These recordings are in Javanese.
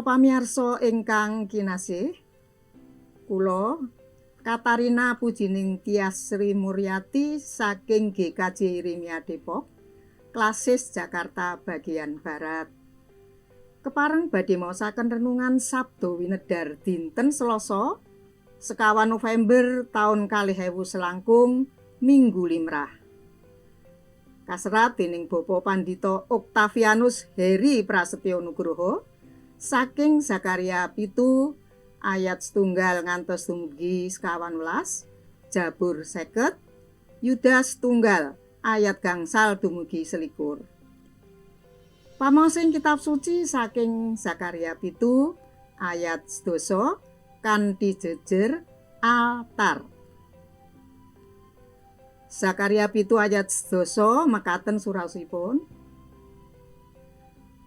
Para pamirsa ingkang kinasih, kula Katarina Pujining Tias Sri Muryati saking GKJ Yeremia Depok, Klasis Jakarta bagian Barat. Kepareng badhe maosaken renungan Sabda Winedar dinten Selasa, sekawan November taun 2000 selangkung, Minggu Limrah. Kaserat dening Bapak Pandita Oktavianus Heri Prasetyo Nugroho saking Zakaria 7 ayat 1 ngantos dumugi 19, Jabur 50, Yudas 1 ayat 5 dumugi 21. Pamaosing kitab suci saking Zakaria 7 ayat 10 kanthi jejer altar. Zakaria 7 ayat 10 mekaten surasipun.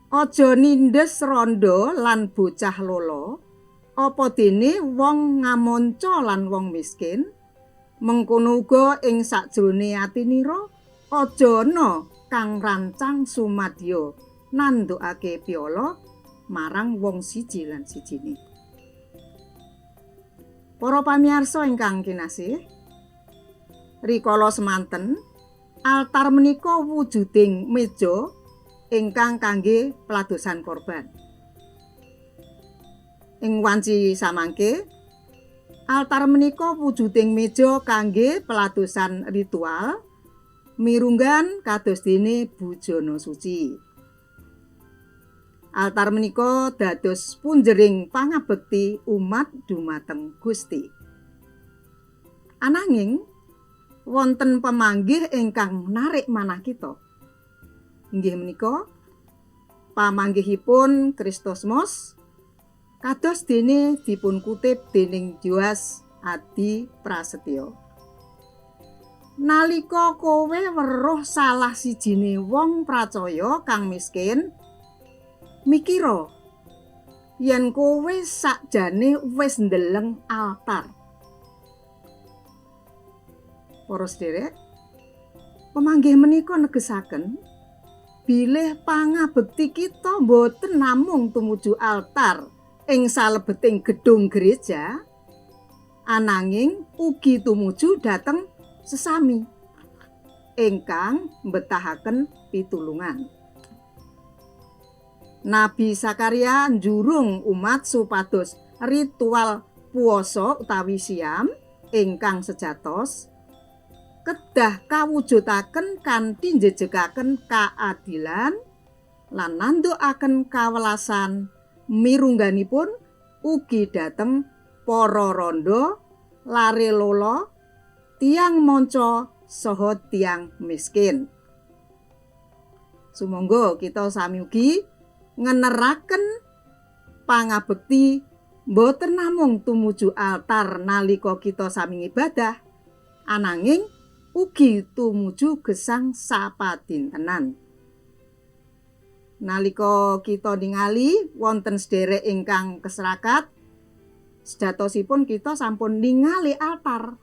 Aja nindes rondo lan bocah lolo, apa dene wong ngamonca lan wong miskin, mengkono uga ing sakjroning atinira aja ana kang rancang sumadya nandukake piala marang wong siji lan sijine. Para pamirsa ingkang kinasih, rikala semanten altar menika wujuding meja ingkang kangge peladosan korban. Ing wanci samangke, altar menika wujuding meja kangge peladosan ritual mirunggan kados dene bujana suci. Altar menika dados punjering pangabekti umat dumateng Gusti. Ananging wonten pemanggih ingkang narik manah kita. Inggih menika pamanggihipun Kristus Mos kados dene dipun kutip dening Yoas Adi Prasetyo. Nalika kowe weruh salah sijine wong pracaya kang miskin, mikira yen kowe sakjane wis ndeleng altar. Para sederek, pemanggih menika negesaken bilih pangabekti kita boten namung tumuju altar ing salebeting gedung gereja, ananging ugi tumuju dhateng sesami ingkang mbetahaken pitulungan. Nabi Zakaria njurung umat supados ritual puasa utawi siam ingkang sejatos kedah kawujudaken kanthi njejegaken keadilan lan nandukaken kawelasan mirungganipun ugi dhateng para randha, lare lolo, tiyang manca saha tiyang miskin. Sumangga kita sami ugi ngeneraken pangabekti boten namung tumuju altar nalika kita sami ngibadah, ananging ugi tumuju gesang sapadintenan. Nalika kita ningali wonten sederek ingkang keserakat, sejatosipun kita sampun ningali altar.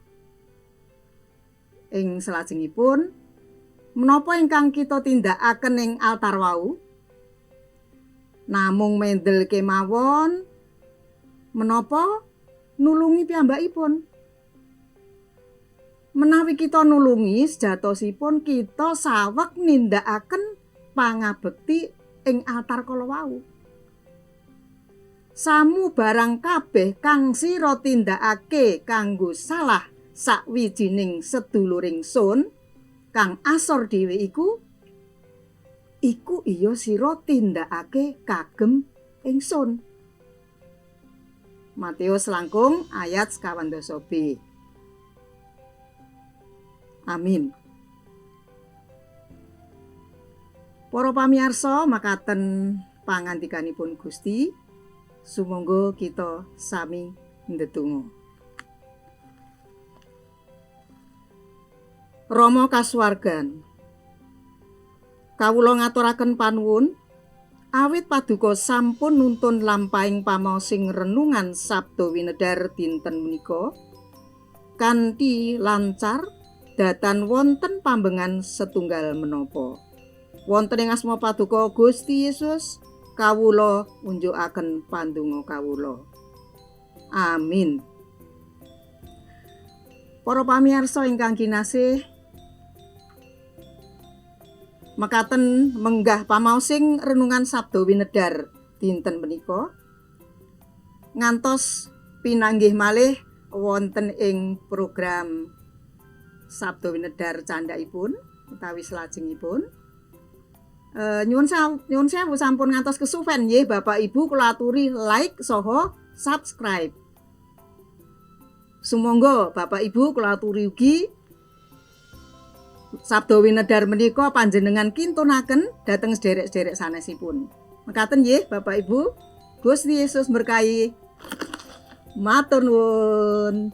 Ing salajengipun, menapa ingkang kita tindakaken ing altar wau? Namung mendel kemawon, menapa nulungi piyambakipun? Menawi kita nulungi, sejatosipun kita saweg nindakaken pangabekti ing altar kala wau. Samu barang kabeh kang sira tindakake kanggo salah sakwijining seduluring sun kang asor dhewe iku, iku iya sira tindakake kagem ingsun. Matius 1 ayat 25b. Amin. Para pamirsa, makaten pangandikanipun Gusti, sumangga kita sami ndedonga. Rama kasuwargan, kawula ngaturaken panuwun awit paduka sampun nuntun lampahing pamaosing renungan Sabda Winedar dinten menika kanthi lancar datan wonten pambengan setunggal menapa. Wonten ing asma Paduka Gusti Yesus, Kawula unjukaken pandonga kawula. Amin. Para pamirsa ingkang kinasih, mekaten menggah pamaosing renungan Sabda Winedhar dinten menika. Ngantos pinanggih malih wonten ing program Sabda Winedhar candhakipun utawi salajengipun. Nyuwun sewu sampun ngantos kesuwen nggih Bapak Ibu, kula aturi like saha subscribe. Sumangga Bapak Ibu kula aturi ugi Sabda Winedhar menika panjenengan kintunaken dhateng sederek-sederek sanesipun. Mekaten nggih Bapak Ibu. Gusti Yesus berkahi. Matur nuwun.